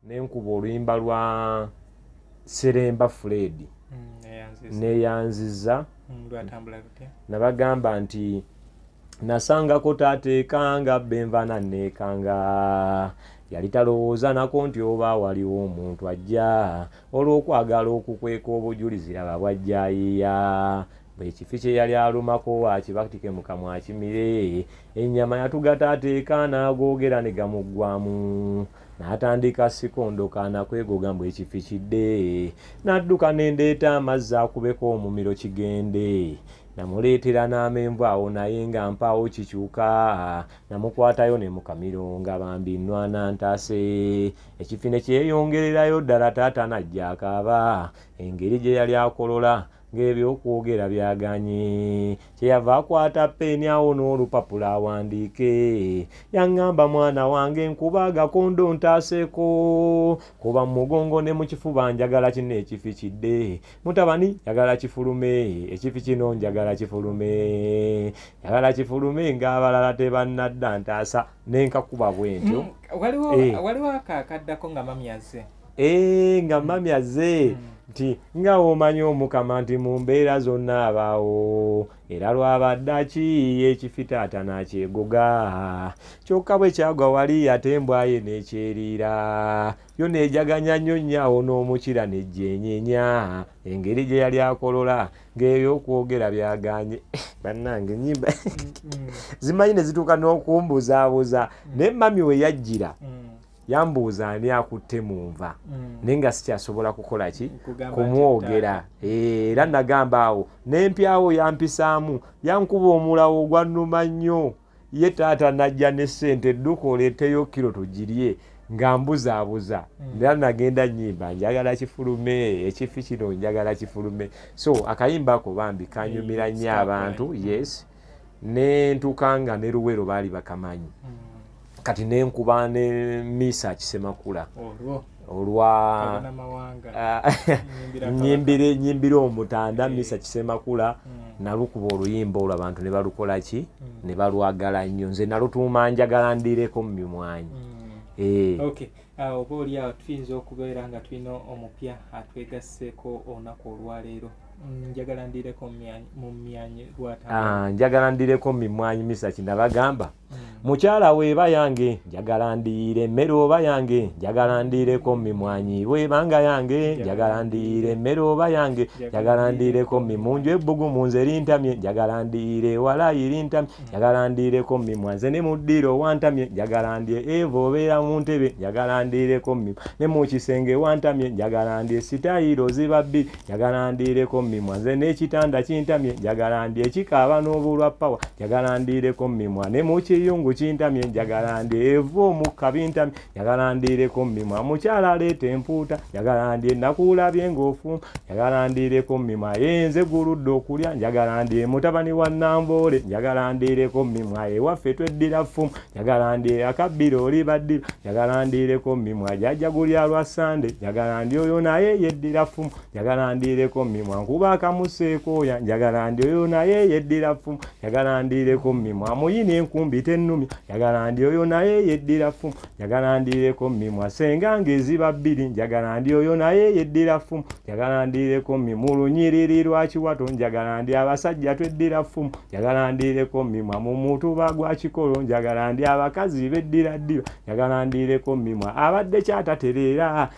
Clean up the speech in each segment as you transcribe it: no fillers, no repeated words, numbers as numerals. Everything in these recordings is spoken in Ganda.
Nenkuba oluyimba lwa Seremba Fred. Neyanziza. Nabagamba nti nasangako taata ekanga benvana neekanga, yali talowooza nako nti oba waliwo omuntu ajja olw'okwagala okukweka obujulizi, laba bwajja ayiiya bwe kifi kye yali alumako akibatike mu kamwa akimire. Ennyama yatuga taata eka n'agoogera ne gamuggwamu, n'atandika sikondoka nakwegoga mbu ekifi kidde. N'adduka ne ndeeta amazzi akubeko omumiro kigende. Namuleetera n'amenvu awo naye nga mpaawo kikyuka. Namukwatayo ne mu kamiro nga bambi nnwana ntaase. Ekifi ne kyeyongererayo ddala, taata n'ajja akaaba engeri gye yali akolola ng'ebyokwogera byaganye. Kyeyava akwata peeni awo n'olupapula awandiike. Yaŋŋamba, "Mwana wange, nkuba agakondo ntaaseeko, kuba mu mugongo ne mu kifuba, njagala kino ekifi kidde. Mutabani, njagala kifulume ekifi kino, njagala kifulume, njagala kifulume ng'abalala tebannadda, ntaasa." Nenkakuba bwentyo. Waliwo akaakaddako nga mami azze. Nga mami azze, nti nga womanyi Omukama nti mu mbeera zonna abaawo, era lwabadde ki ekifi taata n'akyegoga, kyokka bwe kyagwa wali ate embwa ye n'ekyeriira yo neejaganya nnyo nnyo awo n'omukira nejjenyenya engeri gye yali akolola ng'ebyokwogera byaganye. Bannange, enyimba zimanyi ne zituuka n'okumbuzaabuza, naye mami we yajjira yambuuza ani akutte mu nva, naye nga sikyasobola kukola ki kumwogera. Era nagamba awo nempyawo yampisaamu, yankuba omulawo ogwannuma nnyo. Ye taata najja ne ssente, "Edduka oleeteyo kiro tugirye," nga mbuzaabuza. Era nagenda nyimba, "Njagala kifulume ekifi kino, njagala kifulume." So akayimba ako bambi kanyumira nnyo abantu. Yes, nentuka nga ne Luwero baali bakamanyi. Kati nenkuba ne Misa Kisemakula olwa nyimbire omutanda. Misa Kisemakula nalukuba oluyimba olwo, abantu ne balukola ki, ne balwagala nnyo. Nze nalutuuma "Njagala Ndireko mu Mimwanyi". Oba oli awo tuyinza okubeera nga tulina omupya atwegasseeko olunaku olwaleero. "Njagala Ndireko mu Myanyi" lwata? "Njagala Ndireko mu Mimwanyi", Misa kinabagamba. Mukyala weeba yange, njagala ndiire emmere oba yange, njagala ndiireko mimwanyi. Bwebanga yange, njagala ndiire emmere oba yange, njagala ndiireko mimunju. Ebbugumu nze lintamye, njagala ndiire, walayi lintamye, njagala ndiireko mimwa. Nze ne mu ddiiro wantamye, njagala ndye. Eva obeera mu ntebe, njagala ndiireko mimwa. Ne mu kisenge wantamye, njagala ndye. Sitayiro ziba bbiri, njagala ndiireko mimwa. Nze n'ekitanda kintamye, njagala ndye. Ekikaaba n'obulwa pawa, njagala ndiireko mimwa. Ne mu kiyungu kintamye, njagala ndye. Eva omukka bintamye, njagala ndiireko mimwa. Mukyala aleeta empuuta, njagala ndye. Nakuulabye ng'ofumba, njagala ndiireko mimwa. Yenze guludde okulya, njagala ndye. Mutabani wa Namboole, njagala ndiireko mimwa. Ewaffe tweddira ffumu, njagala ndye. Akabbiro oli baddiro, njagala ndiireko mimwa. Jajja gulya lwa Sande, njagala ndi oyo naye yeddira ffumu, njagala ndiireko mimwa. Nkuba akamuseekooya, njagala ndi oyo naye yeddira ffumu, njagala ndiireko mimwa. Muyina enkumbi tennumya, njagala ndi oyo naye yeddira ffumu, njagala ndiireko mimwa. Senga ng'eziba bbiri, njagala ndi oyo naye yeddira ffumu, njagala ndiireko mimwa. Lunyiriri lwa kiwato, njagala ndi abasajja tweddira ffumu, njagala ndiireko mimwa. Mu mutuba gwa kikolo, njagala ndi abakazi beddira ddiro, njagala ndiireko mimwa. Abadde kyatatereera,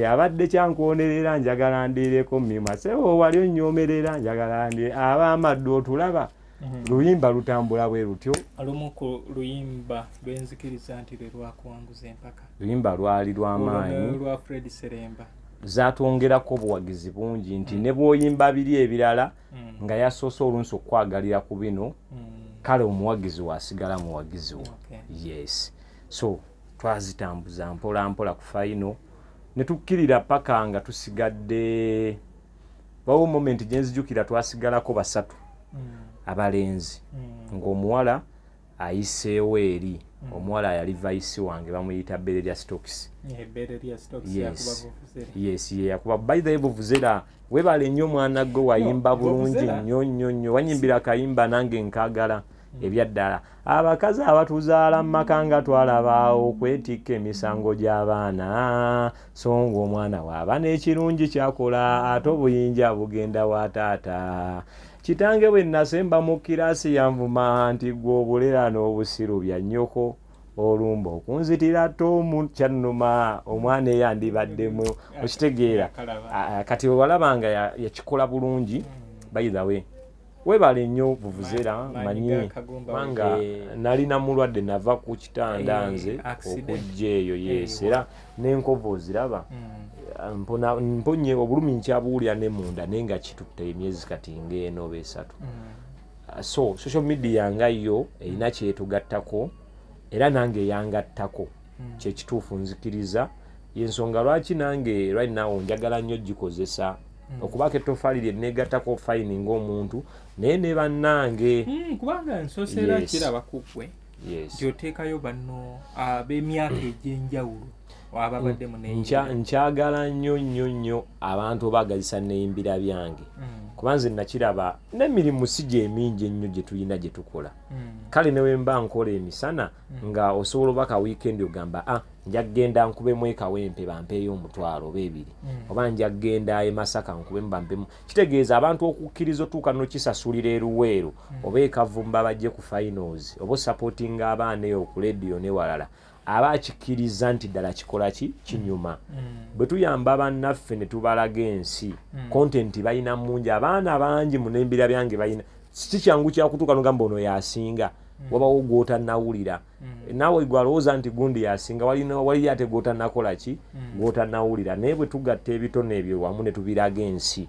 abadde kyankonerera, njagala ndiireko mimwa. Sebo wali onnyomerera, njagala ndi ab'amaddu otulaba. Luyimba lutambula bwe lutyo. Olumu ku luyimba lwenzikiriza nti lwe lwakuwanguza empaka. Luyimba lwali lw'amaanyi. Lwa Fred Seremba. Zatwongerako obuwagizi bungi nti ne bw'oyimba biri ebirala nga yasoose olunsi okwagalira ku bino, kale omuwagizi we asigala muwagizi wo. Yes, so twazitambuza mpola mpola ku final ne tukkirira paka nga tusigadde. Wawo moment gye nzijukira, twasigalako basatu abalenzi, ng'omuwala ayiseewo eri. Omuwala yali vice wange, bamuyita Bere lya Stokes. Yes, ye yakuba. By the way, Vuvuzera, webale nnyo mwana gwe, wayimba bulungi nnyo nnyo nnyo, wanyimbira akayimba nange nkagala. Ebyaddala abakazi abatuzaala mu maka nga twalaba okwetikka emisango gy'abaana, so ng'omwana waaba n'ekirungi kyakola, ate obuyinja bugenda wa taata. Kitange bwe nasemba mu kiraasi yanvuma nti, "Gwe obulera n'obusiru bya nnyoko." Olumba okunzitira tomu kyannuma, omwana eyandibaddemu, okitegeera? Kati wewalaba nga yakikola bulungi. By the way, webale nnyo vuvuzera. Manyi kubanga nalina mulwadde, nava ku kitanda nze okujja eyo. Yes, era n'enkovu oziraba. Mponye obulumi nkyabuwulira ne munda, naye nga kitutte emyezi kati ng'eno oba 3. So social media nga yo erina kyetugattako, era nange eyangattako. Kyekituufu, nzikiriza yensonga lwaki nange right now njagala nnyo gikozesa okubaako ettofaali lye neegattako, fine, ng'omuntu, naye ne bannange. Kubanga nsoseera kiraba ku ggwe nti oteekayo banno ab'emyaka egy'enjawulo ababadde mu Nkyagala nnyo nnyo nnyo abantu obaagazisa neyimbira byange, kuba nze nakiraba n'emirimu si gyemingi ennyo gye tulina gye tukola. Kale ne wemba nkola emisana, nga osobola oba ka weekend ogamba, "Ah, nja kgenda nkubemu ekawempe bampeeyo 500 oba 2, oba nja kgenda e Masaka nkubemu bampemu." Kitegeeza abantu okukkiriza otuuka nokisasulira eruweero oba ekavumba bajje ku finals oba osupportinga abaana eyo ku lediyo newalala, aba akikkiriza nti ddala kikola ki kinyuma. Bwe tuyamba bannaffe ne tubalaga ensi, content balina mungi, abaana bangi mu nembira byange balina. Si kyangu kyakutuuka nogamba ono yasinga, wabawo gwotannawulira. Naawe gwalowooza nti gundi yasinga, waliyo ate gwotanakola ki, gwotannawulira. Naye bwe tugatta ebitone ebyo wamu ne tubiraga ensi.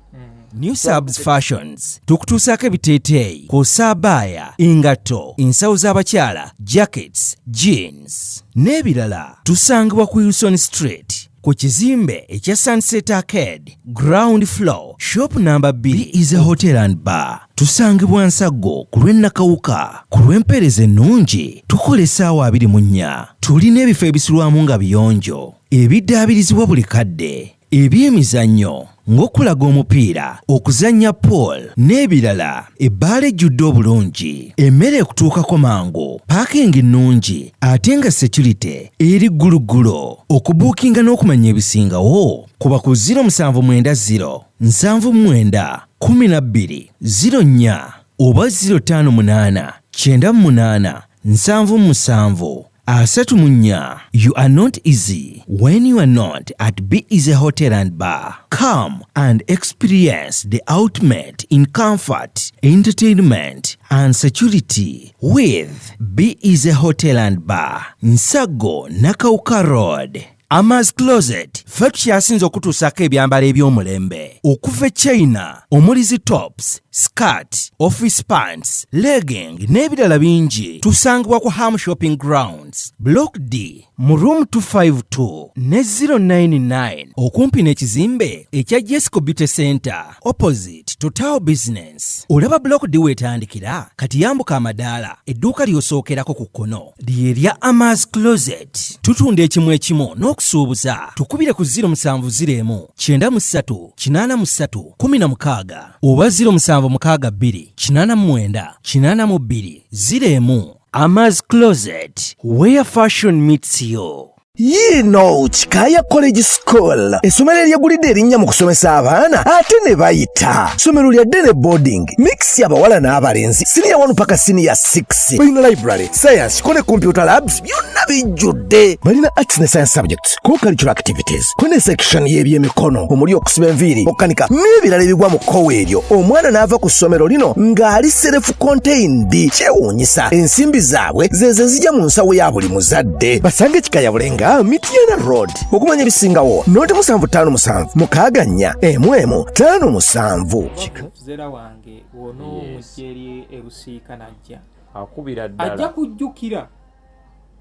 New Subs Fashions tukutuusaako ebiteeteeyi kw'ossa abaaya, engatto, ensawo z'abakyala, jackets, jeans n'ebirala. Tusangibwa ku Wilson Street ku kizimbe ekya Sunset Arcade, ground floor, shop number B is a hotel and bar. Tusangibwa Nsaggo ku lw'e Nakawuka. Ku lw'empeereza ennungi tukola essaawa 24. Tulina ebifo ebisulwamu nga biyonjo, ebiddaabirizibwa buli kadde, ebyemizannyo ng'okulaga omupiira, okuzannya pool n'ebirala, ebbaala ejjudde obulungi, emmere ekutuukako mangu, parking nnungi ate nga security eri gguluggulo. Okubuukinga n'okumanya ebisingawo kuba ku 0790 79 12 04 oba 058 98 77 34. You are not easy when you are not at Be Easy Hotel and Bar. Come and experience the ultimate in comfort, entertainment, and security with Be Easy Hotel and Bar, Nsago Nakawuka Road. Amas Closet ffe tukyasinze okutuusaako ebyambalo eby'omulembe okuva e China, omuli zi tops, skirt, office pants, legging n'ebirala bingi. Tusangibwa ku Ham Shopping Grounds, Block D, mu room 252 ne 099, okumpi n'ekizimbe ekya Jesco Beauty Center, opposite Total Business. Olaba Block D weetandikira, kati yambuka amadaala, edduuka ly'osookerako ku kkono lye lya Amas Closet. Tutunda ekimu ekimu n'okusuubuza. Tukubire ku 0701 93 83 16 oba 0762 89 82 01. Amas Closet, where fashion meets you. Yiino Kikaaya College School, essomero eryegulidde erinnya mu kusomesa abaana ate ne bayita. Ssomero lya day ne boarding mix, abawala n'abalenzi, siniya 1 paka siniya 6. Balina library, science ko ne computer labs, byonna bijjudde. Balina arts ne science subjects, co-curricular activities, ko ne section y'ebyemikono omuli okusiba enviiri, okukanika n'ebirala ebigwa mu kkowa eryo. Omwana n'ava ku ssomero lino ng'ali self contained. Kyewuunyisa, ensimbi zaabwe zezo ezijja mu nsawo ya buli muzadde. Basange Kikaya Bulenga, Mityana Road. Okumanya ebisingawo noti 757 64 11 57. Zera wange wona omujja eri ebusiika najja akubira ajja ddala kujjukira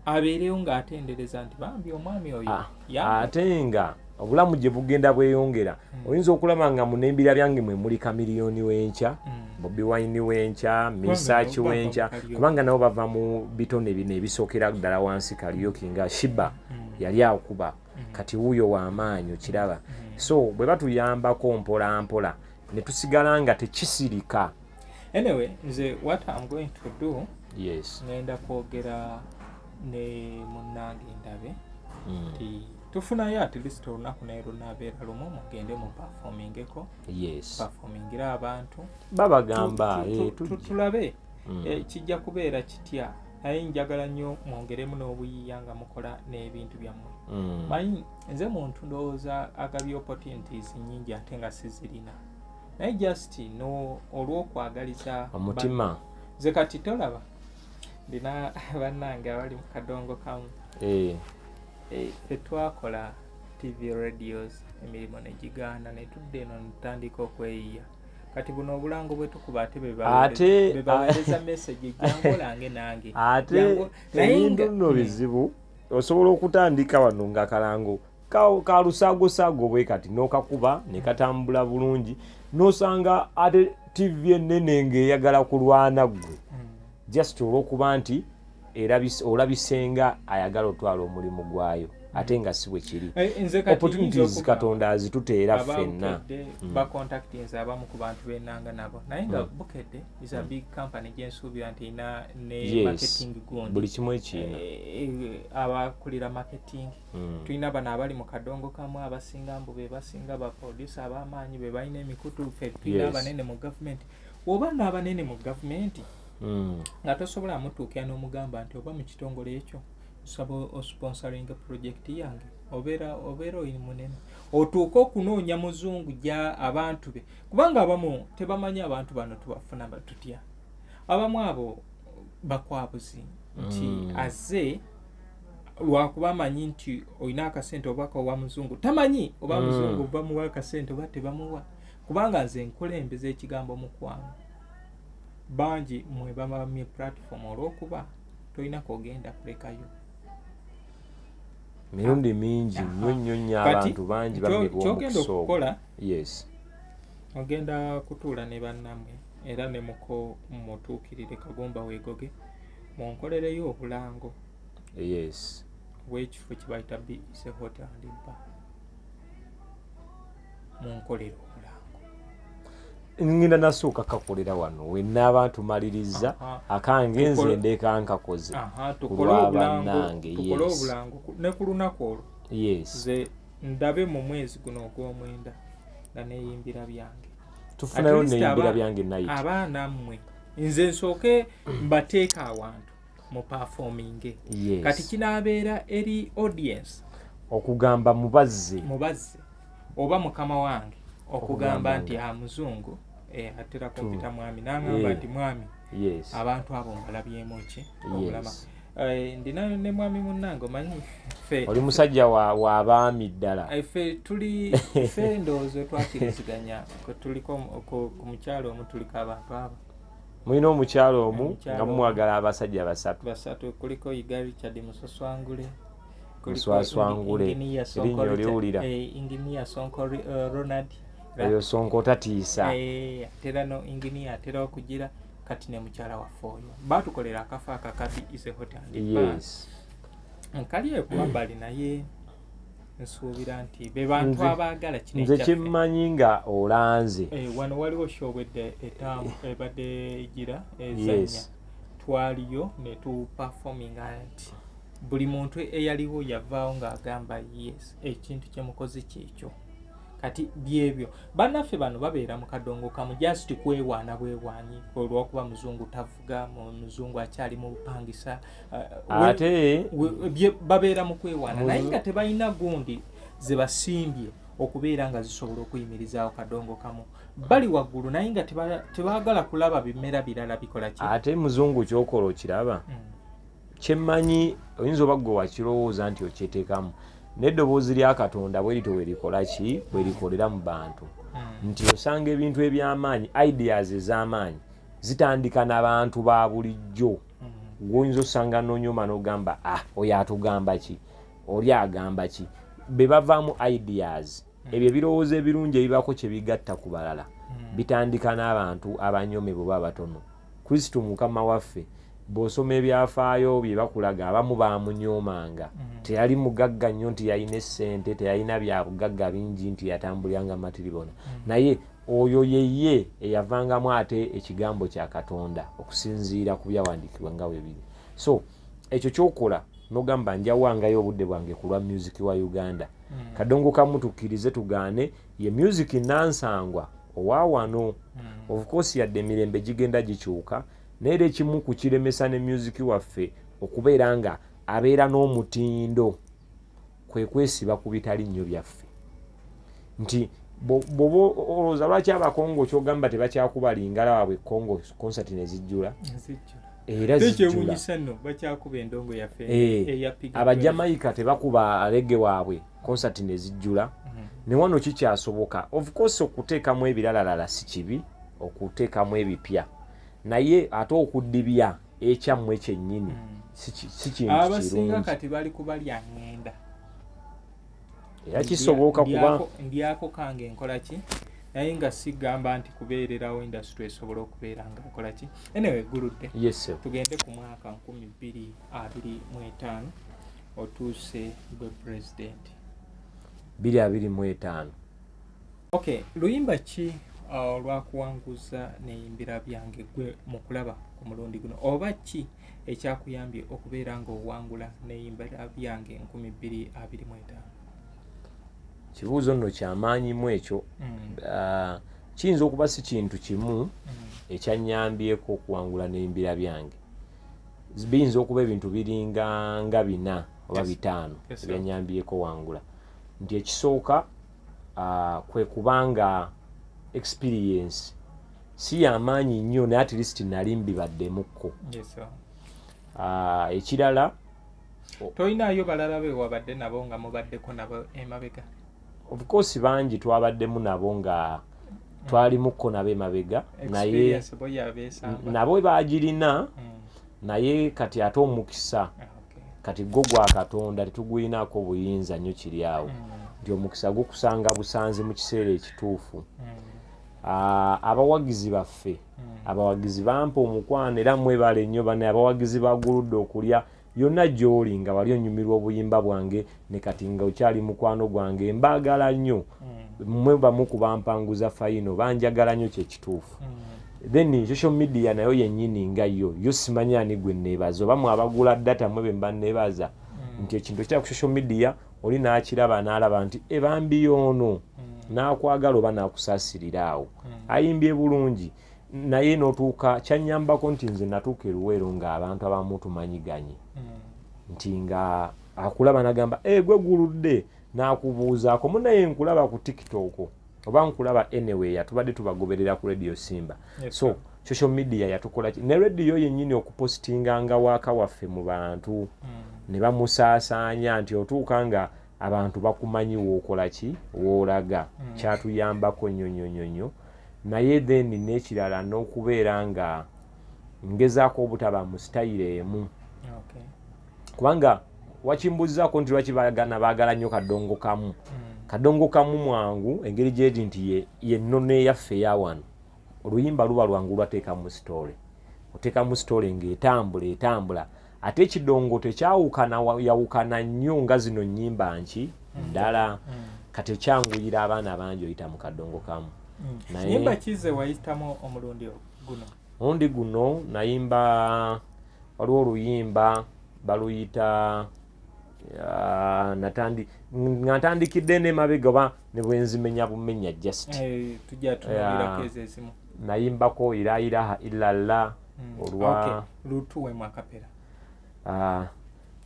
abeerewo ng'atendereza nti bambi omwami oyo Ate nga obulamu gye bugenda bweyongera, oyinza okulaba nga munembira byange mwe muli Kamiliyoni w'enkya, Bobi Wine w'enkya, Misaki nabo bava w'enkya, mu karaoke. Kubanga nabo bava mu bitone bino ebisookera ddala wansi, karaoke, nga Shiba yali akuba, kati wuuyo w'amaanyi, okiraba? So bwe batuyambako mpola mpola ne tusigala nga tekisirika. Anyway, nze what I'm going to do, Yes. Ngenda kwogera ne munnange ndabe nti tufunayo at least olunaku naye lunabeera lumu, mugende mu performingeko, performingire abantu. Babagamba tujja. Tulabe kijja kubeera kitya, naye njagala nnyo mwongeremu n'obuyiiya nga mukola n'ebintu byammwe. Manyi nze muntu ndowooza agabye opportunities nnyingi ate nga sizirina, naye just no olw'okwagaliza Omutima. Nze kati tolaba ndina bannange abali mu kadongo kamu. Ffe twakola TV, radios, emirimu ne gigaana, ne tudda eno netutandika okweyiya. Kati buno obulango bwe tukuba ate be baweereza message, jangu olange nange. Ate naye ebintu nno bizibu. Osobola okutandika wano nga kalango ka lusaagoosaago bwe kati n'okakuba ne katambula bulungi, n'osanga ate TV ennene ng'eyagala kulwana ggwe, just olw'okuba nti olabisenga ayagala otwala omulimu gwayo, ate nga si bwe kiri. Nze kati Opportunities nyinza okugamba Katonda azituteera aba ffenna. Bukedde bacontactinze abamu ku bantu benanga nabo, naye nga Bukedde is a big company gyensuubira nti erina ne marketing gundi. Buli kimu ekiina. Abakulira marketing. Tulina bano abali mu kadongo kamu, abasinga mbu be basinga baproducer ab'amaanyi, be balina emikutu. Ffe tulina abanene mu gavumenti, oba n'abanene mu gavumenti nga tosobola mutuukira n'omugamba nti oba mu kitongole ekyo nsaba osponsoringa project yange, obeera oli munene, otuuke okunoonya muzungu gya abantu be, kubanga abamu tebamanyi abantu bano tubafuna tutya. Abamu abo bakwabuzi nti azze lwakuba amanyi nti olina akasente oba kawa muzungu, tamanyi oba muzungu bamuwa akasente oba tebamuwa. Kubanga nze nkulembeza ekigambo mukwano, bangi mwe bamamye platform olw'okuba tolina kogenda kulekayo. Mirundi mingi nnyo nnyo nnyo. Kati, Abantu bangi bamibwa kyogenda omukisa ogwo. okukola, ogenda kutuula ne bannammwe era ne muko mutuukirire Kagumba Weegoge, munkolereyo obulango bw'ekifo kye bayita BEC Hotel and Bar. Munkolere obulango. Ngenda nasooka kakolera wano wenaaba ntumaliriza. Akange nze ndeka nkakoze Tukole kulwa obulango. bannange. Tukole obulango ne ku lunaku olwo. Nze ndabe mu mwezi guno ogw'omwenda nga neeyimbira byange. Tufunayo At least neyimbira byange night. Abaana mmwe nze nsooke mbateeka awantu mu performinge. Kati kinaabeera eri audience Okugamba mubazze. Mubazze oba mukama wange okugamba Okugamba nti muzungu atera kumpita mwami, n'aŋŋamba nti mwami, abantu abo mbalabyemu ki obulama. Ndina ne mwami munnange, omanyi ffe Oli musajja wa baami ddala. Ffe tuli, ffe ndowooza twakiriziganya tuliko ku mukyalo omu, tuliko abantu abo. Mulina omukyalo omu Omukyalo nga omu. mumwagala abasajja basatu. Basatu, kuliko Yiga Richard Musoswangule, kuliko Muswaswangule. Engineer Sonko Erinnya Richard- oliwulira. Engineer Sonko Ronald. Oyo Sonko otatiisa. Atera no engineer atera okugira kati ne mukyala waffe oyo batukolera akafo akakabi is a hotel and bar. Nkali ekumabbali, naye nsuubira nti be bantu abaagala kino Nze ekyaffe. kyemmanyi nga olanze. Wano waliwo show obwedde etamu ebadde egira ezannya. Twaliyo ne tuperforminga nti buli muntu eyaliwo yavaawo ng'agamba, "Yes, ekintu kyemukoze kyekyo." Kati byebyo bannaffe bano babeera mu kadongo kamu, just kwewaana bwewaanyi olwokuba muzungu tavuga, muzungu akyali mu bupangisa, Ate babeera mu kwewaana, naye nga tebalina gundi ze basimbye okubeera nga zisobola okuyimirizaawo kadongo kamu. Bali waggulu naye nga tebaagala kulaba bimera birala bikola ki. Ate muzungu kyokola okiraba. Kyemmanyi oyinza oba gwe wakirowooza nti okyeteekamu, n'eddoboozi lya Katonda bwe lityo bwe likola ki, bwe likolera mu bantu, nti osanga ebintu eby'amaanyi, ideas ez'amaanyi zitandika n'abantu ba bulijjo. Gwoyinza osanga nonyoma n'ogamba, "Ah, oyo atugamba ki, oli agamba ki?" Be bavaamu ideas. Ebyo ebirowoozo ebirungi ebibako kye bigatta ku balala bitandika n'abantu abanyome bwe abatono. Kristo Mukama waffe Bw'osoma ebyafaayo bye bakulaga, abamu baamunyoomanga. Teyali mugagga nnyo nti yalina essente, teyalina bya bugagga bingi nti yatambuliranga matiribona, naye oyo yeye eyavangamu ate ekigambo kya Katonda okusinziira ku byawandiikibwa nga bwe biri. So ekyo kyokola nogamba, njawangayo obudde bwange ku lwa music wa Uganda. Kadongo kamu, tukkirize tugaane, ye music nansangwa owa wano. Of course, yadde emirembe gigenda gikyuka, naye era ekimu ku kiremesa ne music waffe okubeera nga abeera n'omutindo kwe kwesiba ku bitali nnyo byaffe, nti bw'oba olowooza lwaki Abakongo kyogamba tebakyakuba lingala waabwe Congo, concert ne zijjula. Nzijjula. Era zijjula. Ekyewuunyisa nno, bakyakuba endongo yaffe Eh, eya Piga. Abajamaika tebakuba reggae waabwe, concert ne zijjula? Ne wano kikyasoboka. Of course, okuteekamu ebiralalala si kibi, okuteekamu ebipya, naye ate okudibya ekyammwe kyennyini si kintu Abasinga kirungi. kati bali kubalya ŋŋenda. Era kisoboka kuba Ndyako kange nkola ki, naye nga sigamba nti kubeererawo industry esobola okubeera nga nkola ki. Anyway, guludde. Yes, sir. Tugende ku mwaka 2025, otuuse gwe president. 225. Okay, luyimba ki olwakuwanguza neyimbira byange gwe mu kulaba ku mulundi guno, oba ki ekyakuyambye okubeera ng'owangula neyimbira byange 2025? Kibuuzo nno kyamaanyimu ekyo. Kiyinza okuba si kintu kimu ekyanyambyeko okuwangula n'embira byange. Biyinza okuba ebintu biringa nga bina oba bitaano ebyanyambyeko wangula, nti ekisooka kwe kubanga experience si yamaanyi nnyo, naye at least nali mbibaddemukko. Ekirala Tolinayo balala be wabadde nabo nga mubaddeko nabo emabega? Of course, bangi twabaddemu nabo nga twalimukko nabo emabega, naye Experience bo yabeesamba. Nabo bagirina, naye kati ate omukisa kati gwo gwa Katonda, tetugulinaako buyinza nnyo. Kiri awo nti omukisa gukusanga busanzi mu kiseera ekituufu. Abawagizi baffe, abawagizi bampa omukwano, era mwebale nnyo bane abawagizi baguludde okulya yonna gy'oli nga wali onyumirwa obuyimba bwange, ne kati nga okyali mukwano gwange, mbaagala nnyo. Mmwe bamu ku bampanguza final, banjagala nnyo, kyekituufu. Then social media nayo yennyini nga yo yo simanyi ani gwe neebaza, oba mwe abagula data mwe be mba neebaza, nti ekintu ekitera ku social media oli n'akiraba n'alaba nti ebambi y'ono, n'akwagala oba n'akusaasirira awo, ayimbye bulungi. Naye n'otuuka kyanyambako nti nze natuuka eruweero ng'abantu abamu tumanyiganye, nti nga akulaba nagamba, "E, gwe guludde," n'akubuuzaako, "Munaye nkulaba ku TikTok oba nkulaba anywhere, tubadde tubagoberera ku Radio Simba." So social media yatukola ki, ne radio yennyini okupositinganga waaka waffe mu bantu ne bamusaasaanya, nti otuuka nga abantu bakumanyi wookola ki, woolaga. Kyatuyambako nnyo nnyo nnyo nnyo. Naye then n'ekirala n'okubeera nga ngezaako obutaba mu sitayiro emu, kubanga wakimbuuzizaako nti lwaki bagana baagala nnyo kadongo kamu. Kadongo kamu mwangu engeri gyeri nti yennono eyaffe eyawano. Oluyimba luba lwangu, lwateekamu story, oteekamu story ng'etambula etambula, ate ekidongo tekyawukana yawukana nnyo nga zino nnyimba nki ndala. Kati ekyanguyira abaana bangi oyita mu kadongo kamu. Naye Nyimba kize wayitamu omulundi guno? Omulundi guno nayimba, waliwo oluyimba baluyita nga ntandikidde nemabega oba ne bwenzimenya bumenya just. Eh, tujja tunuulirako ezo ezimu. Nayimbako "Ila ilaha illallah" olwa Okay, lutuwemu acapella.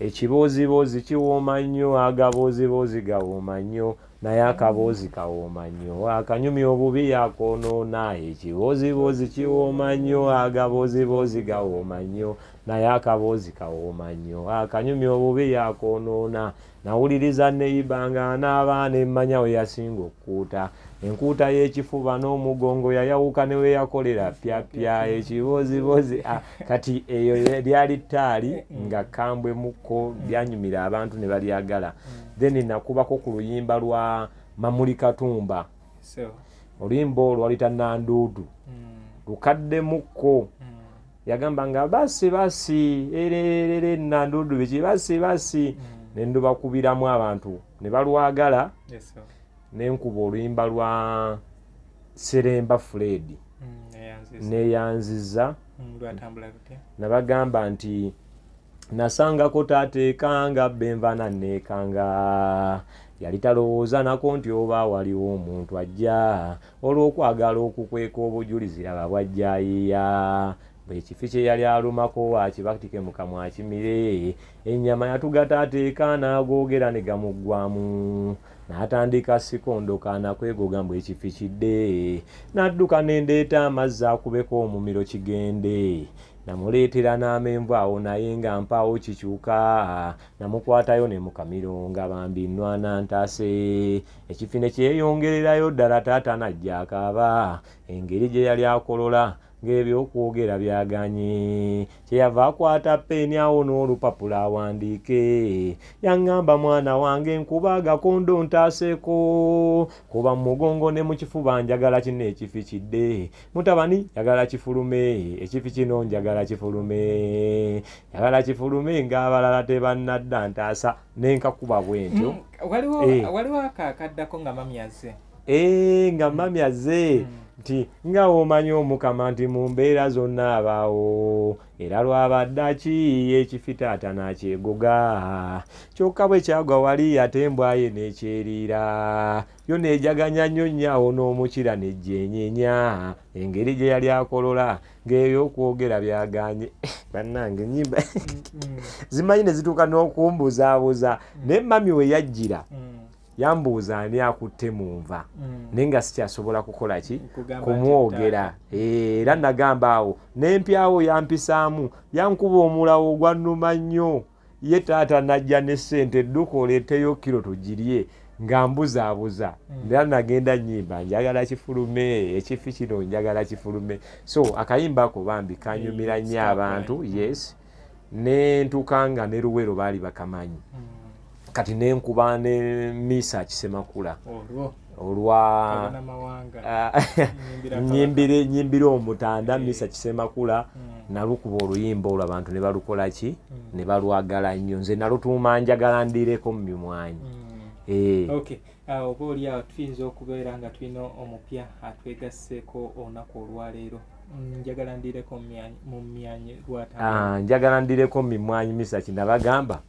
Ekibooziboozi kiwooma nnyo, agabooziboozi gawooma nnyo, naye akaboozi kawooma nnyo, akanyumya obubi yakoonoona. Ekibooziboozi kiwooma nnyo, agabooziboozi gawooma nnyo, naye akaboozi kawooma nnyo, akanyumya obubi yakoonoona. Nawuliriza neiba nga n'abaana emmanya we yasinga okukuuta enkuuta y'ekifuba n'omugongo, yayawuka ne we yakolera pyapya ekibooziboozi. Ah, kati eyo lyali ttaali nga kambwe mukko, lyanyumira abantu ne balyagala. Then nakubako ku luyimba lwa Mamuli Katumba. So Oluyimba olwo walita Nanduudu, lukaddemukko. Yagamba nga basi basi ererere nandudu biki basi basi. Ne ndubakubiramu abantu ne balwagala. Yes, sir. Nenkuba oluyimba lwa Seremba Fred. Neyanziza. Neyanziza. Lwatambula lutya? Nabagamba nti nasangako taata ekanga benvana neekanga, yali talowooza nako nti oba waliwo omuntu ajja olw'okwagala okukweka obujulizi, laba bwajja ayiiya bwe kifi kye yali alumako akibatike mu kamwa akimire. Ennyama yatuga taata eka n'agoogera ne gamuggwamu, n'atandika sikondoka nakwegoga mbu ekifi kidde, n'adduka nendeeta amazzi akubeko omumiro kigende. Namuleetera n'amenvu awo naye nga mpaawo kikyuka, namukwatayo ne mu kamiro nga bambi nnwana ntaase. Ekifi ne kyeyongererayo ddala, taata n'ajja akaaba engeri gye yali akolola ng'ebyokwogera byaganye. Kyeyava akwata peeni awo n'olupapula awandiike. Yaŋŋamba, mwana wange, nkuba agakondo ntaaseeko, kuba mu mugongo ne mu kifuba, njagala kino ekifi kidde. Mutabani, njagala kifulume ekifi kino, njagala kifulume, njagala kifulume ng'abalala tebannadda, ntaasa. Nenkakuba bwe ntyo. Waliwo Eh. Waliwo ako akaddako nga mami azze. Ee, nga mami azze nti nga womanyi Omukama nti mu mbeera zonna abaawo, era lwabadde ki ekifi taata n'akyegoga, kyokka bwe kyagwa wali ate embwa ye n'ekyeriira yo neejaganya nnyo nnyo awo n'omukira nejjenyenya engeri gye yali akolola ng'ebyokwogera byaganye. Bannange, ennyimba zimanyi ne zituuka n'okumbuzaabuza, naye mami we yajjira yambuuza ani akutte mu nva, naye nga sikyasobola kukola ki? Kugamba nti Kumwogera. Era nagamba awo nempyawo yampisaamu, yankuba omulawo gwannuma nnyo. Ye taata najja ne ssente, edduka oleeteyo kiro tugirye, nga mbuzaabuza. Era nagenda nyimba njagala kifulume ekifi kino, njagala kifulume. So akayimba ako bambi kanyumira nnyo abantu. Yes, nentuka nga ne Luwero baali bakamanyi. Kati nenkuba ne Misa Kisemakula. Olwo olwa Abanamawanga. Ah, Nyimbira Kabaka. Nyimbire omutanda. Misa Kisemakula. Nalukuba oluyimba olwo, abantu ne balukola ki? Ne balwagala nnyo. Nze nalutuuma njagala ndireko mu mimwanyi. Eh. Okay. Ah, oba oli awo tuyinza okubeera nga tulina omupya atwegasseeko olunaku olwaleero. Njagala ndireko mu myanyi lwatambula. Ah, njagala ndireko mu mimwanyi Misa kinabagamba,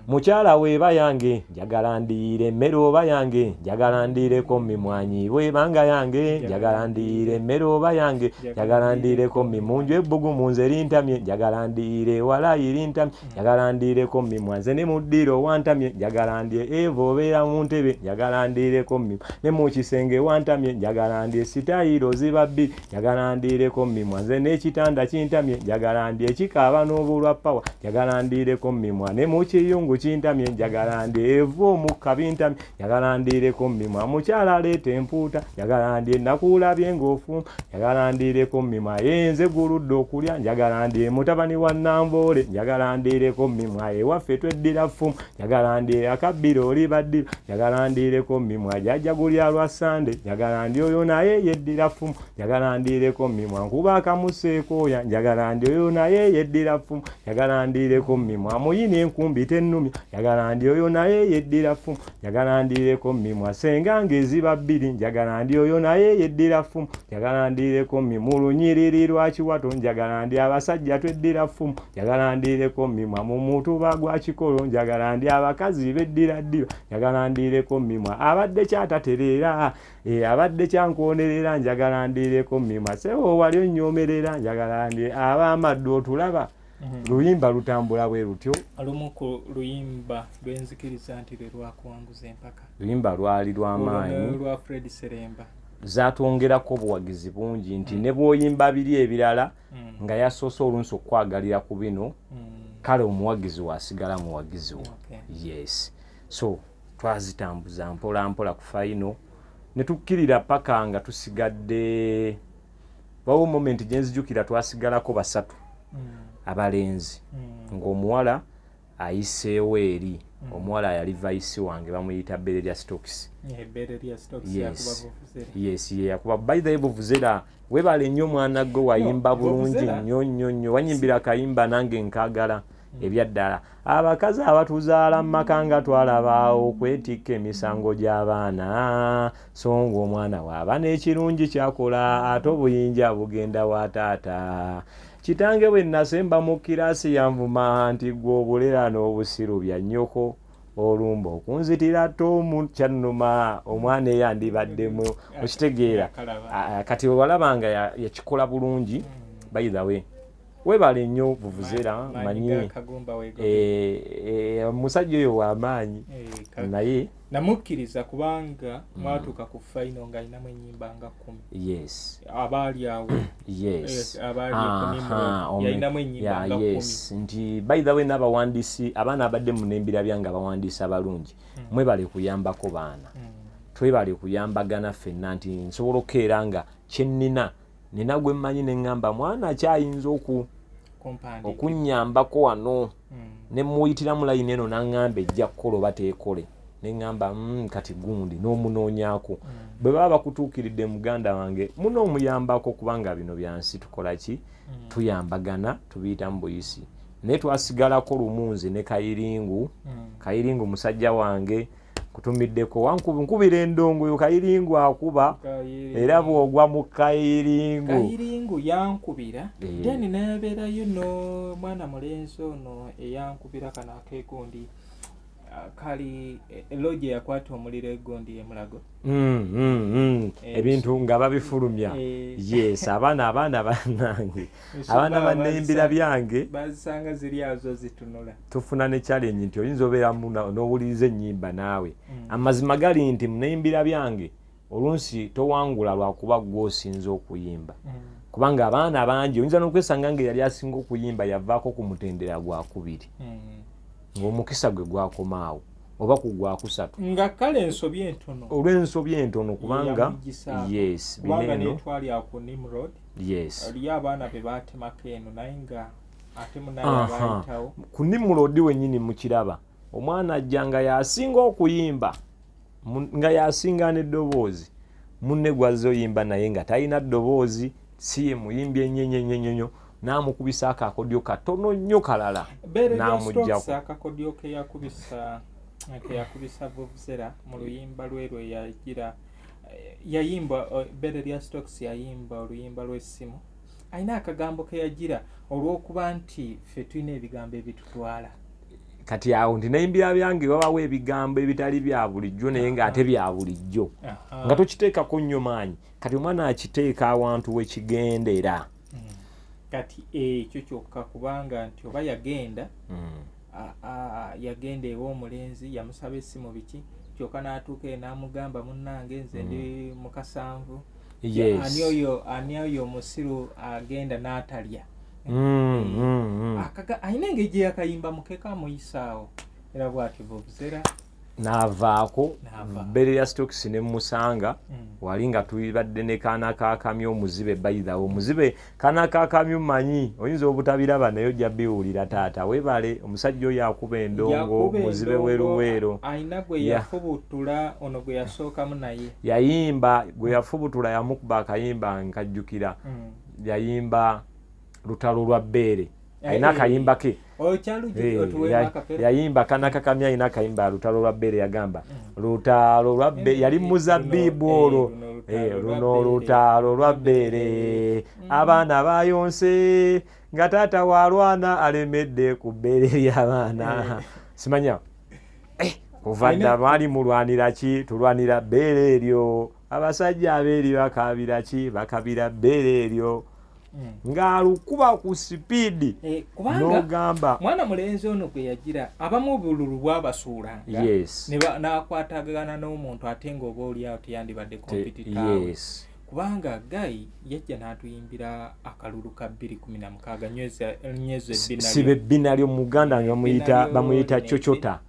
mukyala weeba yange njagala ndiire emmere oba yange, njagala ndiireko mu mimwanyi bwebanga yange, njagala ndiire emmere oba yange, njagala ndiireko mu mimunju ebbugumu nze lintamye, njagala ndiire walayi lintamye, njagala ndiireko mu mimwa nze ne mu ddiiro wantamye, njagala ndye eva obeera mu ntebe, njagala ndiireko mu mimwa ne mu kisenge wantamye, njagala ndye sitayiro ziba bbiri, njagala ndiireko mu mimwa nze n'ekitanda kintamye, njagala ndye ekikaaba n'obulwa pawa, njagala ndiireko mu mimwa ne mu kiyungu kintamye, njagala ndye eva omukka bintamye, njagala ndiireko mu mimwa mukyala aleeta empuuta, njagala ndye nakuulabye ng'ofumba, njagala ndiireko mu mimwa yenze guludde okulya, njagala ndye mutabani wa Namboole, njagala ndiireko mu mimwa ewaffe tweddira ffumu, njagala ndye akabbiro oli baddira, njagala ndiireko mu mimwa jjajja gulya lwa Sande, njagala ndi oyo naye yeddira ffumu, njagala ndiireko mu mimwa nkuba akamuseekooya, njagala ndi oyo naye yeddira ffumu, njagala ndiireko mu mimwa muyini enkumbi tennumya, njagala ndi oyo naye yeddira ffumu, njagala ndiireko mu mimwa senga ng'eziba bbiri, njagala ndi oyo naye yeddira ffumu, njagala ndiireko mu mimwa lunyiriri lwa kiwato, njagala ndi abasajja tweddira ffumu, njagala ndiireko mu mimwa mu mutuba gwa kikolo, njagala ndi abakazi beddira ddiba, njagala ndiireko mu mimwa abadde kyatatereera, abadde kyankonerera, njagala ndiireko mu mimwa sebo wali onnyomerera, njagala ndi ab'amaddu otulaba. Luyimba lutambula bwe lutyo. Olumu ku luyimba lwenzikiriza nti lwe lwakuwanguza empaka. Luyimba lwali lw'amaanyi. Olwo lwa Fred Seremba. Zatwongerako obuwagizi bungi nti ne bw'oyimba biri ebirala nga yasoose olunsi okwagalira ku bino, kale omuwagizi we asigala muwagizi wo. Yes, so twazitambuza mpola mpola ku final ne tukkirira paka nga tusigadde wawo moment gye nzijukira twasigalako basatu abalenzi, ng'omuwala ayiseewo eri. Omuwala yali vice wange bamuyita Bere lya Stokes. Ebbeere lya Stokes. Yes. Yakuba vuvuzera. Yes, ye yakuba. By the way, vuvuzera, webale nnyo mwana gwe, wayimba No, bulungi vuvuzera. nnyo nnyo nnyo. Wanyimbira akayimba nange nkagala ebyaddala. Abakazi abatuzaala mu maka nga twalaba okwetikka emisango gy'abaana, so ng'omwana waaba n'ekirungi kyakola, ate obuyinja bugenda wa taata. Kitange bwe nasemba mu kiraasi yanvuma nti gwe obulera n'obusiru bya nnyoko, olumba okunzitira tomu kyannuma, omwana eyandibaddemu okitegeera. Yakalaba. Ah, kati wewalaba nga yakikola bulungi. By the way, webale nnyo vuvuzera. Maanyi manyi ga Kagumba weego. Omusajja oyo w'amaanyi. Naye Namukkiriza kubanga mwatuuka ku final ng'alinamu ennyimba nga 10. Abaali awo. Yes. Abaali ku Nimrod, yalinamu ennyimba nga 10. Yes, nti by the way, n'abawandiisi, abaana abadde mu nembirabya nga abawandiisi abalungi, mwebale kuyambako baana. Twebale kuyambagana ffenna, nti nsobola okukeera nga kyennina nina gwe mmanyi neŋŋamba mwana kyayinza Kumpandiika. Okunnyambako wano ne muyitiramu layini eno, naŋŋamba ejja kukola oba teekole, neŋŋamba kati gundi n'omunoonyaako. Bwe baba bakutuukiridde, muganda wange, munoomuyambako, kubanga bino byansi, tukola ki? Tuyambagana, tubiyitamu buyisi. Naye twasigalako lumu nze ne Kayiringu. Kayiringu musajja wange, kutumiddeko, nkubira endongo yo. Kayiringu akuba. Kayiringu. Era bw'ogwa mu Kayiringu. Kayiringu yankubira. Then nebeerayo n'omwana mulenzi ono eyankubira kano akegundi, kali lodge yakwata omuliro egundi emulago. Ebintu nga babifulumya. Yes, abaana bannange, abaana bannembira byange. Bazisanga ziri azo zitunula. Tufuna ne challenge nti oyinza obeeramu n'owuliriza ennyimba naawe. Amazima gali nti muneyimbira byange olunsi towangula lwakuba gwe osinza okuyimba, kubanga abaana bangi oyinza n'okwesanga nga eyali asinga okuyimba yavaako ku mutendera gwakubiri, ng'omukisa gwe gwakomaawo oba ku gwakusatu. Nga kale ensobi entono. Olw'ensobi entono, kubanga Yeyamugisaako. Yes. Kubanga bino eno. Netwali awo ku Nimrod, oliyo abaana be batemako eno, naye nga ate munaye abayitawo. Ku Nimrod wennyini mukiraba, omwana ajja nga yasinga okuyimba, nga yasinga n'eddoboozi, munne gwazze oyimba naye nga talina ddoboozi, si ye muyimbi ennyo n'amukubisa akakodyo katono nnyo kalala Bere lya n'amuggyako. Stokes, akakodyo keyakubisa vuvuzera mu luyimba lwe lwe yagira yayimba, Bere lya Stokes yayimba oluyimba lw'essimu, alina akagambo keyagira olw'okuba nti ffe tulina ebigambo ebitutwala. Kati awo nti neyimbira byange wabawo ebigambo ebitali bya bulijjo, naye ng'ate bya bulijjo, nga tokiteekako nnyo maanyi. Kati omwana akiteeka awantu wekigendera. Kati ekyo kyokka, kubanga nti oba yagenda yagenda ew'omulenzi, yamusaba essimu biki, kyokka n'atuuka eyo n'amugamba, munnange nze ndi mukasanvu. Ani oyo omusiru agenda n'atalya? Alina engeri gye yakayimba mukeka amuyisaawo, era bw'ati vuvuzera. N'avaako. N'avaako. Bere ya Stokes ne musanga wali nga tubadde ne kaana kakamyu omuzibe. Bayithawo omuzibe kaana kakamyu, manyi oyinza obutabiraba naye ojja biwulira. Taata weebale, omusajja oyo akuba endongo. Yakuba muzibe endongo, weruweero. Alina gwe yafubutula, ono gwe yasookamu naye. Yayimba gwe yafubutula, yamukuba akayimba nkajjukira. Yayimba lutalo lwa bbeere, alina akayimba ke. Okyalugi otuweemu akapera. Yayimba kana kakamya, alina akayimba lutalo lwa bbeere. Yagamba lutalo lwa bbeere, yali muzabibu olwo. Luno lutalo lwa luno bbeere. Lutalo lwa bbeere, abaana bayonse nga taata walwana alemedde ku bbeere ly'abaana. Simanya kuva dda baali mulwanira ki? Tulwanira bbeere eryo. Abasajja abeeri bakabira ki? Bakabira bbeere eryo. Ng'alukuba ku sipiidi. Kubanga n'ogamba mwana mulenzi ono gwe yagira, abamu obululu bwabasuulanga n'akwatagana n'omuntu ate ng'oba oliawo teyandibadde competitor we. Kubanga guy yajja n'atuyimbira akalulu ka 216, nyweza ebbina. Siba ebbina lyo. Mu Muganda nga bamuyita Ebbina lyo, bamuyita lino cocota.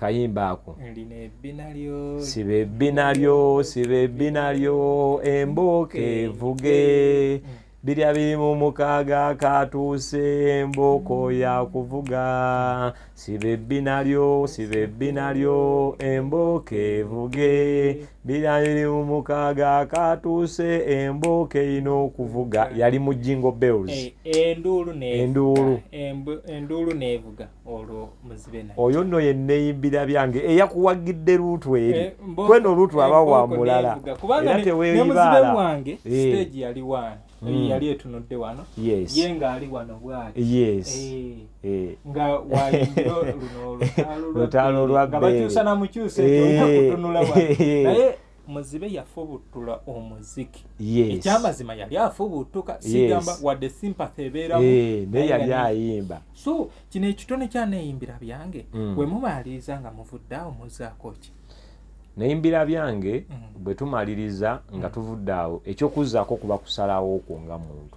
Kayimba ako. Lino ebbina lyo. Siba ebbina lyo, siba ebbina lyo, embooka evuge. 226 katuuse, embooko yakuvuga, siba ebbina lyo, siba ebbina lyo, embooko evuge. 226 katuuse, embooko erina okuvuga. Yali mu Jingle Bells. Enduulu nevuga. Enduulu. Enduulu nevuga olwo muzibe naye. Oyo nno ye Neyimbira Byange eyakuwagidde luutu eri. Kweno luutu aba wa Embooko mulala. nevuga. Kubanga Era ne teweeyibaala. muzibe wange stage yali wano. Yali etunudde wano. Ye ng'ali wano bw'ati. Nga wayimbira luno olutaalo lwa Lutaalo lwa Bbeere. Nga Bbeere. bakyusa na mukyuse nti olina kutunula wano. Naye muzibe yafubutula omuziki. Ekyamazima yali afubutuka, sigamba wadde sympathy ebeeramu. Naye yali Naye ayimba. So kino ekitone kya Neyimbira Byange, bwe mumaliriza nga muvudde awo muzzaako ki? Neyimbira Byange bwe tumaliriza nga tuvudde awo, ekyokuzzaako kuba kusalawo okwo nga muntu.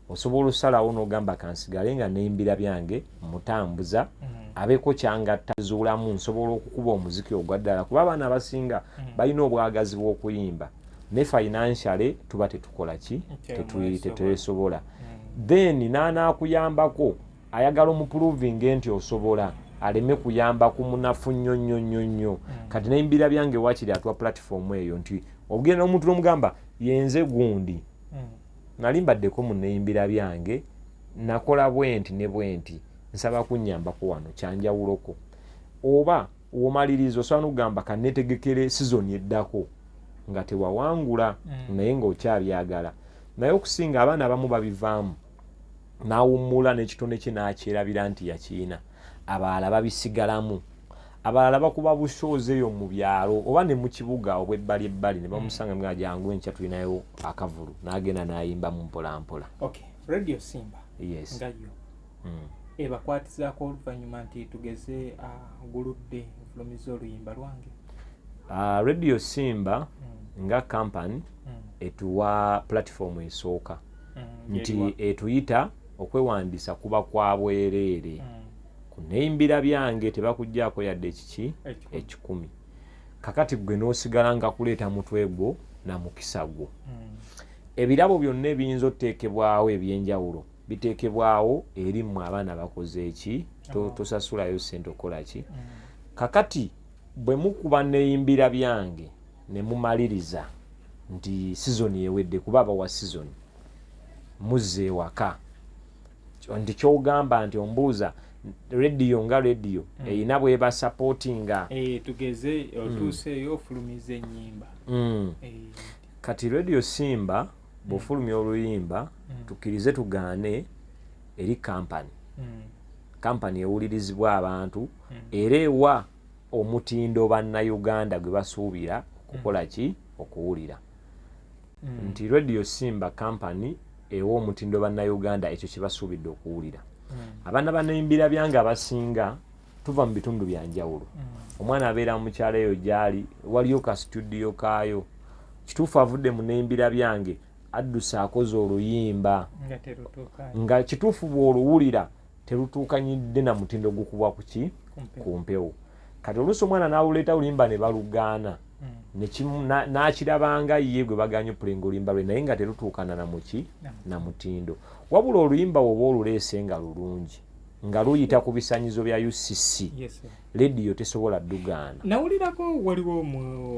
Osobola osalawo n'ogamba kansigale nga Neyimbira Byange mutambuza, abeeko kyangatta zuulamu, nsobola okukuba omuziki ogwa ddala, kuba abaana abasinga balina obwagazi bw'okuyimba ne financially tuba tetukola ki? Temwesobola. Tetwesobola. Then n'anaakuyambako ayagala omuprovinge nti osobola, aleme kuyamba ku munafu nnyo nnyo nnyo nnyo. Kati Neyimbira Byange wakiri atuwa platform eyo nti ogenda omuntu n'omugamba yenze gundi, nali mbaddeko mu Neyimbira Byange, nakola bwenti ne bwenti, nsaba kunnyambako wano kyanjawuloko. Oba womaliriza osobola n'okugamba kanneetegekere sizoni eddako nga tewawangula, naye ng'okyabyagala. Naye okusinga abaana abamu babivaamu n'awummula n'ekitone kye n'akyerabira nti yakiina. Abalala babisigalamu, abalala bakuba bushozi eyo mu byalo oba ne mu kibuga obw'ebbali ebbali ne bamusanga nga jangu enkya tulinayo akavulu, n'agenda n'ayimbamu mpola mpola. Okay, Radio Simba nga yo ebakwatizaako oluvannyuma nti tugeze guludde nfulumiza oluyimba lwange? Radio Simba nga company etuwa platform esooka nti Yeriwa? etuyita okwewandiisa kuba kwa bwereere. Ku Neyimbira Byange tebakuggyaako yadde ekiki? 1,000. 1,000. Kakati gwe n'osigala nga kuleeta mutwe gwo na mukisa gwo. Ebirabo byonna ebiyinza otuteekebwawo ebyenjawulo biteekebwawo eri mmwe abaana bakoze eki? Tosasulayo ssente okukola ki? Kakati bwe mukuba Neyimbira Byange ne mumaliriza nti sizoni ewedde, kuba abawa sizoni, muzze ewaka nti kyogamba nti ombuuza rediyo nga rediyo erina bweba supportinga? Tugeze otuuseeyo ofulumiza ennyimba. Kati Radio Simba bw'ofulumya oluyimba, tukkirize tugaane, eri kampani. Kampani ewulirizibwa abantu era ewa omutindo bannayuganda gwe basuubira okukola ki? Okuwulira. Nti Radio Simba kampani ewa omutindo bannayuganda ekyo kye basuubidde okuwulira. Abaana Baneyimbira Byange abasinga tuva mu bitundu bya njawulo. Omwana abeera mu kyalo eyo gyali waliyo ka studio kaayo, kituufu avudde mu Neyimbira Byange adduse akoze oluyimba nga terutuuka, nga kituufu bw'oluwulira terutuukanyidde na mutindo gukubwa ku ki? Ku mpewo. Ku mpewo. Kati oluusi omwana n'awuleeta oluyimba ne balugaana, n'akirabanga ye gwe baganye okulenga oluyimba lwe, naye nga terutuukana na muki? Na mutindo. Wabula oluyimba woba oluleese nga lulungi, nga luyita ku bisanyizo bya UCC, lediyo tesobola ddugaana. Nawulirako waliwo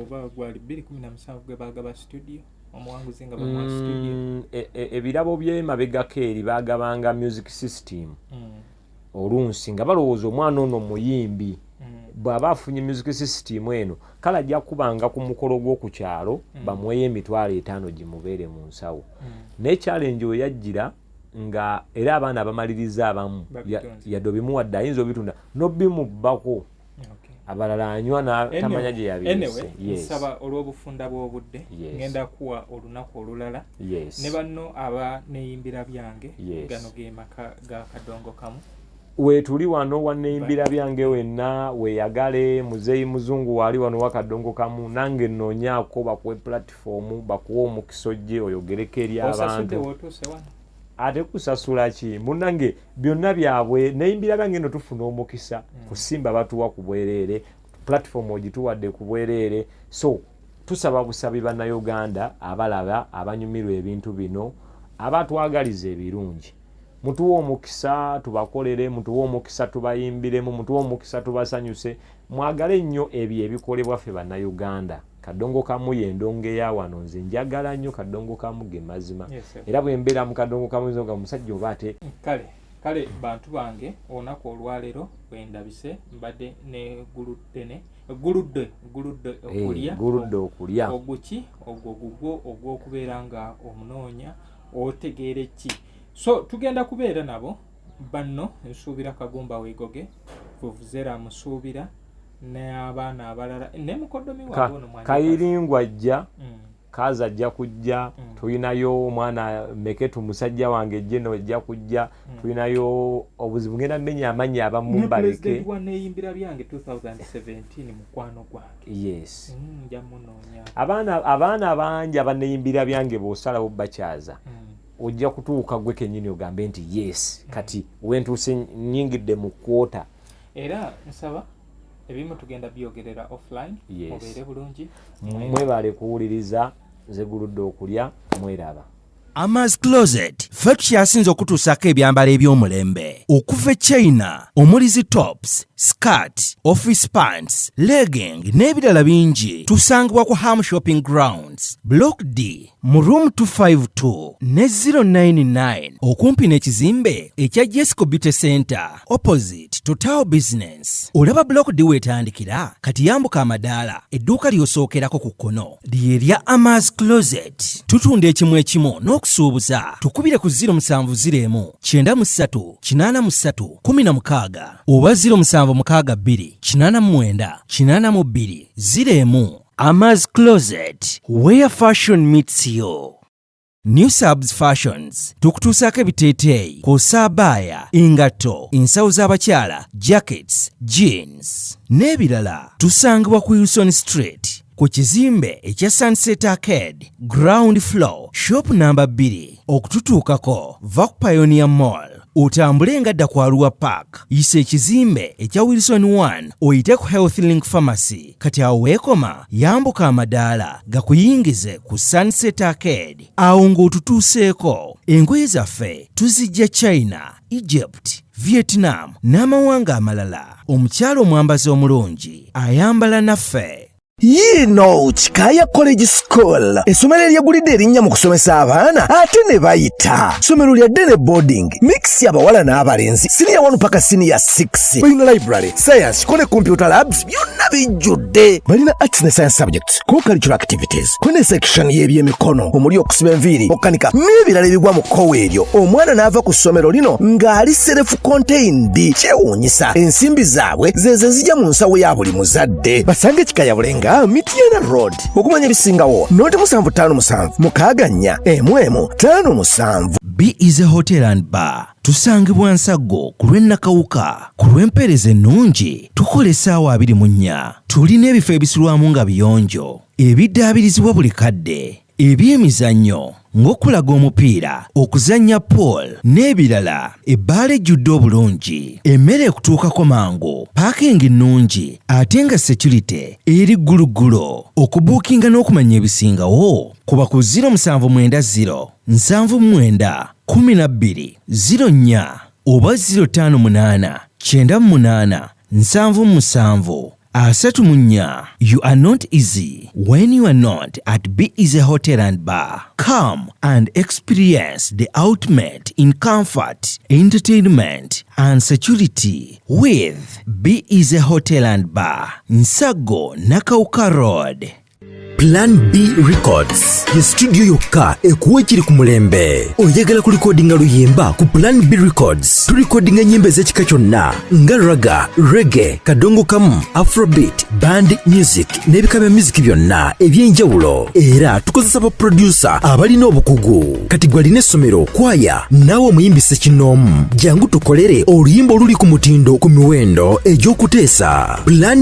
oba gwali 2017 gwe bagaba studio, omuwanguzi nga bamuwa studio. Ebirabo by'emabegako eri bagabanga music system. Olunsi nga balowooza omwana ono muyimbi, bw'aba afunye music system eno kale ajja kubanga ku mukolo gw'oku kyalo bamuweyo 50,000 gimubeere mu nsawo. Naye challenge we yajjira nga era abaana abamaliriza abamu Babitunze. yadde obimuwadde ayinza obitunda n'obimubbako, abalala anywa tamanya gye yabirise. Anyway, nsaba olw'obufunda bw'obudde ngenda kuwa olunaku olulala ne banno aba Neyimbira Byange. Gano ge maka ga Kadongo Kamu. Weetuli wano wa Neyimbira Byange, wenna weeyagale. Muzeeyi Muzungu waali wano wa Kadongo Kamu, nange nnoonyaako bakuwe platform, bakuwe omukisa ojje oyogereko eri Osasudde abantu. wootuuse wano? Ate kusasula ki munnange? Byonna byabwe. Neyimbira Byange eno tufuna omukisa kusimba, batuwa ku bwereere platform, ogituwadde ku bwereere. So tusaba busabi bannayuganda abalaba abanyumirwa ebintu bino. Abatwagaliza ebirungi, mutuwe omukisa tubakolere, mutuwe omukisa tubayimbiremu, mutuwe omukisa tubasanyuse. Mwagale nnyo ebyo ebikolebwa ffe Bannayuganda. Kadongo kamu yendongo eya wano. Nze njagala nnyo kadongo kamu, ge mazima. Yes, sir. Era bwe mbeera mu kadongo kamu nzoga musajja oba ate. Kale bantu bange, olunaku olwaleero bwendabise mbadde ne guluddene guludde okulya. Guludde okulya. Oguki ogwo gugwo ogw'okubeera nga omunoonya otegeere ki. So tugenda kubeera nabo banno. Nsuubira Kagumba Wegoge, Vuvuzera musuubira n'abaana abalala ne mukoddomi waabwe ono Mwanjakazi. Kayiringwa ajja. Kaza ajja kujja. Tulinayo omwana Meketu, musajja wange jeno ajja kujja. Tulinayo obuzibu, ngenda mmenya amannya abamu Ne baleke. Pulezidenti wa Neeyimbira Byange 2017, mukwano gwange. Yes. Nja munoonya. Abaana bangi abaneyimbira byange, bw'osalawo bakyaza, ojja kutuuka gwe kennyini ogambe nti yes, kati wentuuse nyingidde mu kwota. Era nsaba ebimu tugenda byogerera offline. Yes. Mubeere bulungi. Mwebale kuwuliriza. Nze Guludde Okulya, mweraba. Amas Closet ffe tukyasinze okutuusaako ebyambalo eby'omulembe okuva e China, omuli zi tops, skirt, office pants, legging n'ebirala bingi. Tusangibwa ku Ham Shopping Grounds, Block D, mu room 252 ne 099, okumpi n'ekizimbe ekya Jesco Beauty Center, opposite Total Business. Olaba Block D weetandikira, kati yambuka amadaala, edduuka ly'osookerako ku kkono lye lya Amas Closet. Tutunda ekimu ekimu n'okusuubuza. Tukubire ku 0701 93 83 16 oba 0762 89 82 01. Amas Closet, where fashion meets you. New Subs Fashions tukutuusaako ebiteeteeyi kw'ossa abaaya, engatto, ensawo z'abakyala, jackets, jeans n'ebirala. Tusangibwa ku Wilson Street, ku kizimbe ekya Sunset Arcade, ground floor, shop namba 2. Okututuukako, va ku Pioneer Mall, otambule nga dda ku Arua Park, yisa ekizimbe ekya Wilson 1, oyite ku Health Link Pharmacy. Kati awo weekoma, yambuka amadaala gakuyingize ku Sunset Arcade. Awo ng'otutuuseeko. Engoye zaffe tuzijja China, Egypt, Vietnam n'amawanga amalala. Omukyala omwambazi omulungi ayambala naffe. Yiino Kikaaya College School, essomero eryegulidde erinnya mu kusomesa abaana ate ne bayita. Ssomero lya day ne boarding mix, abawala n'abalenzi, siniya 1 paka siniya 6. Balina library, science ko ne computer labs, byonna bijjudde. Balina arts ne science subjects, co-curricular activities, ko ne section y'ebyemikono omuli okusiba enviiri, okukanika n'ebirala ebigwa mu kkowa eryo. Omwana n'ava ku ssomero lino ng'ali self contained. Kyewuunyisa, ensimbi zaabwe zezo ezijja mu nsawo ya buli muzadde. Basange Kikaya Bulenga, Mityana Road. Okumanya ebisingawo, noti 757 64 11 57. B is a Hotel and Bar. Tusangibwa Nsaggo ku lw'e Nakawuka. Ku lw'empeereza ennungi, tukola essaawa 24. Tulina ebifo ebisulwamu nga biyonjo, ebiddaabirizibwa buli kadde, ebyemizannyo ng'okulaga omupiira, okuzannya pool n'ebirala. Ebbaala ejjudde obulungi, emmere ekutuukako mangu, parking nnungi ate nga security eri gguluggulo. Okubuukinga n'okumanya ebisingawo, kuba ku 0790 79 12 04 oba 058 98 77 34. You are not easy when you are not at Be Easy Hotel and Bar. Come and experience the ultimate in comfort, entertainment, and security with Be Easy Hotel and Bar, Nsago Nakawuka Road. Plan B Records ye studio yokka ekuwa ekiri ku mulembe. Oyagala kulikodinga luyimba? Ku Plan B Records tulikodinga ennyimba ez'ekika kyonna nga ragga, reggae, kadongo kamu, afrobeat, band music n'ebika bya music byonna eby'enjawulo. Era tukozesa baproducer abalina obukugu. Kati gwe alina essomero, kwaya, naawe omuyimbi ssekinnoomu, jangu tukolere oluyimba oluli ku mutindo ku miwendo egy'okuteesa. Plan